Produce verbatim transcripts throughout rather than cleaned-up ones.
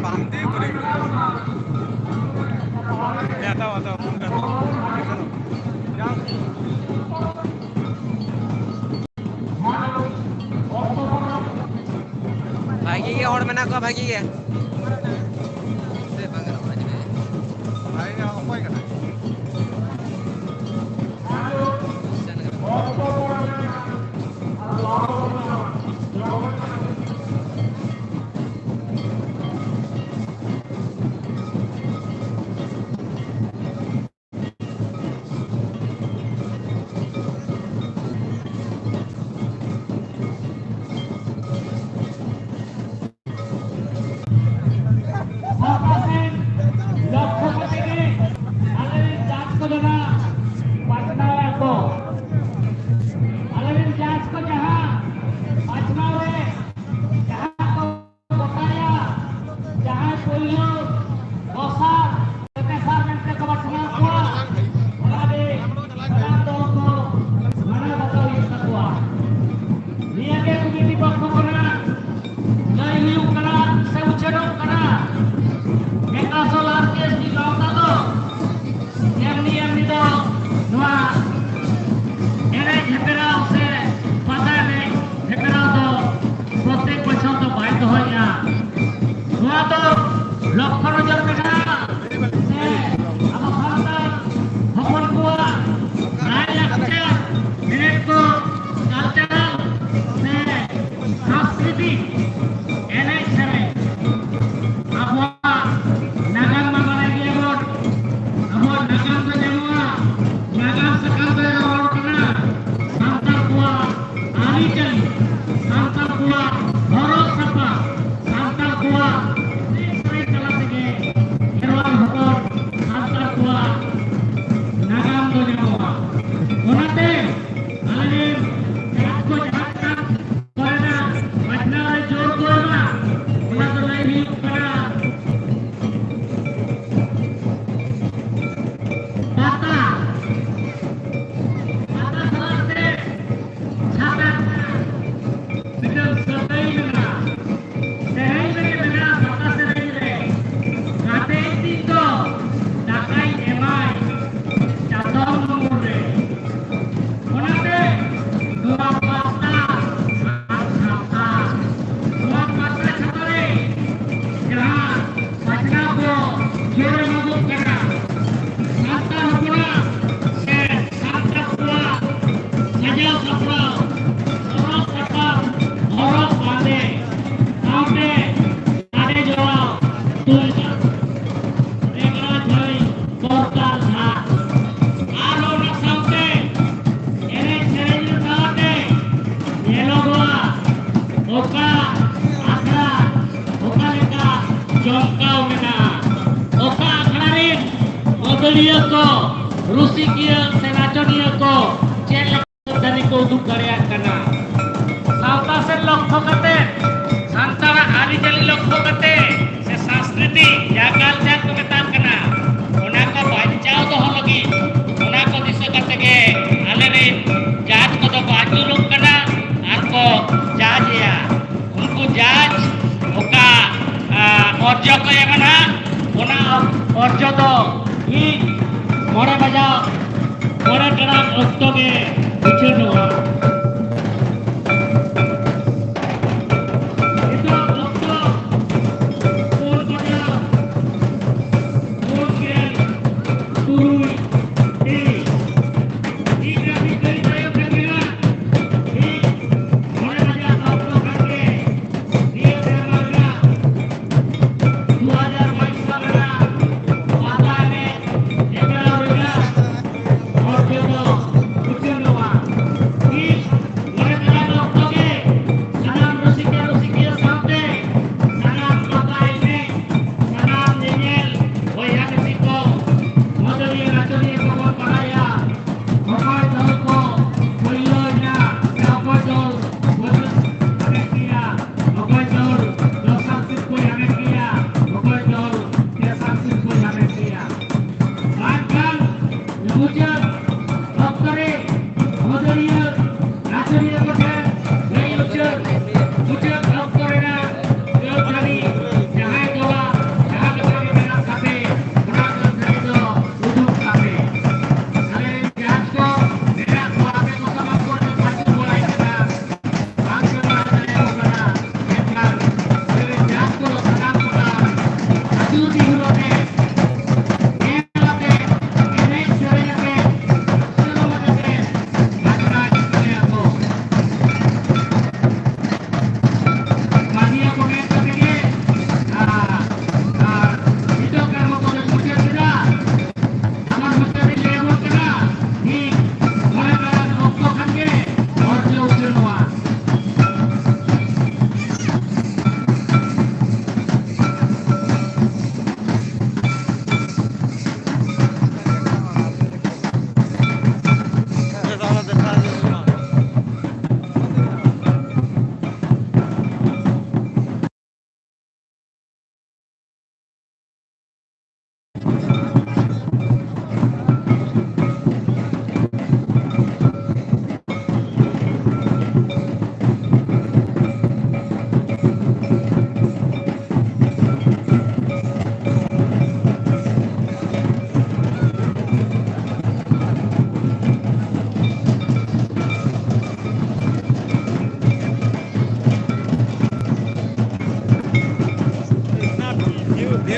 ᱵᱟᱝ ᱛᱮ ᱵᱩᱞᱤ ᱠᱟᱱᱟ᱾ ᱦᱮᱸ, ᱦᱟᱛᱟᱣ, ᱦᱟᱛᱟᱣ, ᱯᱷᱳᱱ ᱯᱮ᱾ ᱵᱷᱟᱜᱤ ᱜᱮ ᱦᱚᱲ ᱢᱮᱱᱟᱜ ᱠᱚᱣᱟ, ᱵᱷᱟᱜᱤ ᱜᱮ᱾ ᱥᱮ ᱵᱟᱝ ᱜᱟᱱᱚᱜ ᱠᱟᱱᱟ, ᱪᱮᱫ? ᱵᱷᱟᱜᱤ ᱜᱮ, ᱚᱠᱚᱭ ᱠᱟᱱᱟᱭ? ᱥᱟᱯᱷᱟ ᱥᱮᱫ ᱞᱚᱠᱠᱷᱚ ᱠᱟᱛᱮ ᱜᱮ ᱟᱞᱮᱨᱮᱱ ᱡᱟᱡᱽ ᱠᱚ ᱡᱟᱦᱟᱸ ᱵᱟᱪᱷᱱᱟᱣ ᱮᱫ ᱠᱚ, ᱟᱞᱮᱨᱮᱱ ᱡᱟᱡᱽ ᱠᱚ ᱡᱟᱦᱟᱸ ᱵᱟᱪᱷᱱᱟᱣ ᱨᱮ ᱡᱟᱦᱟᱸ ᱠᱚ ᱜᱚᱴᱟᱭᱟ, ᱡᱟᱦᱟᱸᱭ ᱯᱳᱭᱞᱳ, ᱫᱚᱥᱟᱨ, ᱛᱮᱥᱟᱨ ᱢᱮᱱᱛᱮ ᱠᱚ ᱵᱟᱪᱷᱱᱟᱣ ᱠᱚᱣᱟ, ᱚᱱᱟ ᱜᱮ ᱥᱟᱱᱟᱢ ᱫᱚᱞ ᱠᱚ ᱢᱟᱱᱟᱣ ᱵᱟᱛᱟᱣ ᱦᱩᱭᱩᱜ ᱛᱟᱠᱚᱣᱟ᱾ ᱱᱤᱭᱟᱹ ᱜᱮ ᱠᱚᱢᱤᱴᱤ ᱯᱚᱠᱠᱷᱚ ᱠᱷᱚᱱᱟᱜ ᱞᱟᱹᱭ ᱦᱩᱭᱩᱜ ᱠᱟᱱᱟ ᱥᱮ ᱩᱪᱷᱟᱹᱱᱚᱜ ᱠᱟᱱᱟ, ᱢᱮᱠᱟᱥᱚᱞ ᱟᱨ ᱠᱮ ᱮᱥ ᱴᱤ ᱜᱟᱶᱛᱟ ᱫᱚ ᱮᱢᱱᱤ ᱮᱢᱱᱤ ᱫᱚ ᱱᱚᱣᱟ ᱮᱱᱮᱡ ᱦᱮᱯᱨᱟᱣ ᱥᱮ ᱯᱟᱛᱟ ᱮᱱᱮᱡ ᱦᱮᱯᱨᱟᱣ ᱫᱚ ᱯᱨᱚᱛᱮᱠ ᱵᱚᱪᱷᱚᱨ ᱫᱚ ᱵᱟᱭ ᱫᱚᱦᱚᱭᱮᱫᱼᱟ᱾ ᱱᱚᱣᱟ ᱫᱚ ᱞᱚᱠᱠᱷᱚ ᱪᱚᱢᱠᱟᱣ ᱢᱮᱱᱟᱜᱼᱟ᱾ ᱚᱠᱟ ᱟᱠᱷᱲᱟ ᱨᱮᱱ ᱢᱟᱹᱫᱟᱹᱲᱤᱭᱟᱹ ᱠᱚ, ᱨᱩᱥᱤᱠᱤᱭᱟᱹ ᱥᱮ ᱱᱟᱪᱚᱱᱤᱭᱟᱹ ᱠᱚ ᱪᱮᱫ ᱞᱮᱠᱟ ᱫᱟᱲᱮ ᱠᱚ ᱩᱫᱩᱜ ᱫᱟᱲᱮᱭᱟᱜ ᱠᱟᱱᱟ? ᱥᱟᱶᱛᱟ ᱥᱮᱫ ᱞᱚᱠᱠᱷᱚ ᱠᱟᱛᱮ, ᱥᱟᱱᱛᱟᱲᱟᱜ ᱟᱹᱨᱤᱪᱟᱹᱞᱤ ᱞᱚᱠᱠᱷᱚ ᱠᱟᱛᱮ, ᱥᱮ ᱥᱟᱝᱥᱠᱨᱤᱛᱤᱠ ᱡᱟ ᱠᱟᱞᱪᱟᱨ ᱠᱚ ᱢᱮᱛᱟᱜ ᱠᱟᱱᱟ, ᱚᱱᱟ ᱠᱚ ᱵᱟᱧᱪᱟᱣ ᱫᱚᱦᱚ ᱞᱟᱹᱜᱤᱫ, ᱚᱱᱟ ᱠᱚ ᱫᱤᱥᱟᱹ ᱠᱟᱛᱮ ᱜᱮ ᱟᱞᱮᱨᱮᱱ ᱡᱟᱡᱽ ᱠᱚᱫᱚ ᱠᱚ ᱟᱹᱪᱩᱨᱚᱜ ᱠᱟᱱᱟ ᱟᱨ ᱠᱚ ᱡᱟᱡᱽ ᱮᱭᱟ᱾ ᱩᱱᱠᱩ ᱡᱟᱡᱽ ᱚᱠᱟ, ᱟ, ᱚᱨᱡᱚ ᱠᱚ ᱮᱢᱟ ᱱᱟᱦᱟᱜ, ᱚᱱᱟ ᱚᱨᱡᱚ ᱫᱚ ᱤᱧ ᱢᱚᱬᱮ ᱵᱟᱡᱟᱜ ᱢᱚᱬᱮ ᱴᱟᱲᱟᱝ ᱚᱠᱛᱚ ᱜᱮ ᱩᱪᱷᱟᱹᱱᱚᱜᱼᱟ᱾ ᱱᱤᱛᱚᱜ ᱚᱠᱛᱚ ᱯᱩᱱ ᱵᱟᱡᱟᱜ ᱯᱩᱱ ᱜᱮᱞ ᱛᱩᱨᱩᱭ ᱴᱤᱲᱤᱡ᱾ ᱤᱧ ᱨᱮ ᱢᱤᱫ ᱜᱷᱟᱹᱲᱤ ᱛᱟᱭᱚᱢ ᱠᱷᱟᱱ ᱜᱮ ᱦᱟᱸᱜ ᱤᱧ ᱢᱚᱬᱮ ᱵᱟᱡᱟᱜ ᱚᱠᱛᱚ ᱠᱷᱟᱱ ᱜᱮ ᱱᱤᱭᱟᱹ ᱥᱮᱨᱢᱟ ᱨᱮᱱᱟᱜ ᱫᱩ ᱦᱟᱡᱟᱨ ᱵᱟᱭᱤᱥ ᱥᱟᱞ ᱨᱮᱱᱟᱜ ᱯᱟᱛᱟ ᱮᱱᱮᱡ ᱦᱮᱯᱨᱟᱣ ᱨᱮᱱᱟᱜ ᱚᱨᱡᱚ ᱫᱚ ᱩᱪᱷᱟᱹᱱᱚᱜᱼᱟ᱾ ᱤᱧ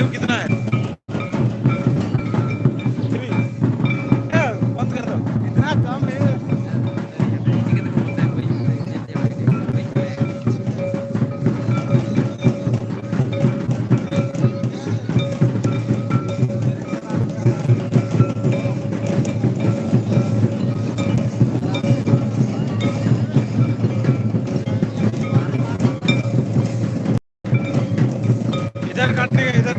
कितना है? ए, बंद कर दो। इतना कम है। इधर काटने का, इधर।